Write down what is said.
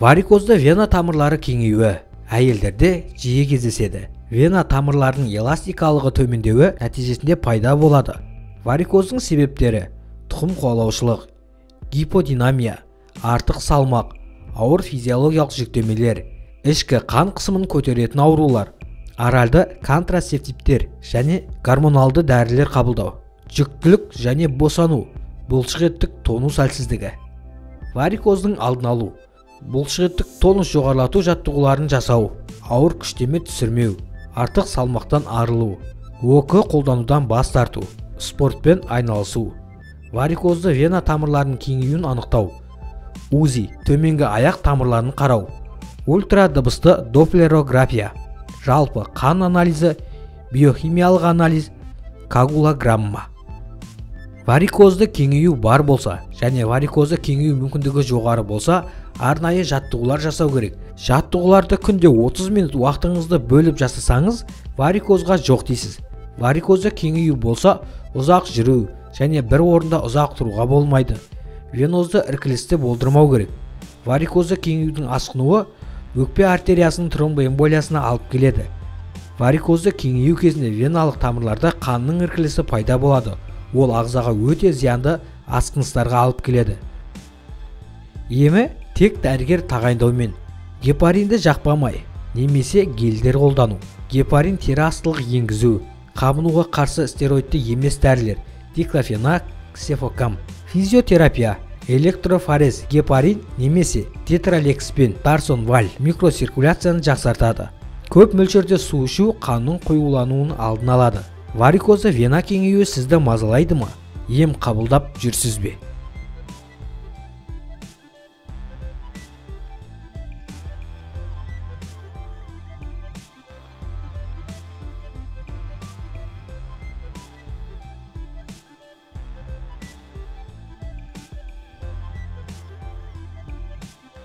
Варикозды вена тамырлары кеңеюі әйелдерде жиі кездеседі. Вена тамырларының эластикалығы төмендеуі нәтижесінде пайда болады. Варикоздың себептері: тұқым қуалаушылық, гиподинамия, артық салмақ, ауыр физиологиялық жүктемелер, ішкі қан қысымын көтеретін аурулар, оралды контрацептивтер және гормоналды дәрілер қабылдау, жүктілік және босану, бұлшықеттік тонус әлсіздігі. Варикоздың алдын алу: бұлшықеттік тонус жоғарылату жаттығуларын жасау, ауыр күштеме түсірмеу, артық салмақтан арылу, ОК қолданудан бас тарту, спортпен айналысу. Варикозды вена тамырларының кеңеюін анықтау, УЗИ, төменгі аяқ тамырларын қарау, ультрадыбысты доплерография, жалпы қан анализі, биохимиялық анализ, коагулограмма. Варикозды кеңею бар болса және варикозды кеңею мүмкіндігі жоғары болса, арнайы жаттығулар жасау керек. Жаттығуларды күнде 30 минут уақытыңызды бөліп жасасаңыз, варикозға жоқ дейсіз. Варикозды кеңею болса, ұзақ жүру және бір орында ұзақ тұруға болмайды. Венозды іркілісті болдырмау керек. Варикозды кеңеюдің асқынуы өкпе артериясының тромбоэмболиясына алып келеді. Варикозды кеңею кезінде веналық тамырларда қанның іркілісі пайда болады. Ол ағзаға өте зиянды асқыныстарға алып келеді. Емі тек дәрігер тағайындаумен. Гепаринді жақпамай немесе гельдер қолдану, гепарин тері астылық енгізу, қабынуға қарсы стероидты емес дәрілер, диклофенак, ксефокам, физиотерапия, электрофорез, гепарин немесе тетралекспен, дарсонваль микроциркуляцияны жақсартады. Көп мөлшерде су ішу қанның қоюлануын алдын алады. Варикозды вена кеңеюі сізді мазалайды ма? Ем қабылдап жүрсіз бе?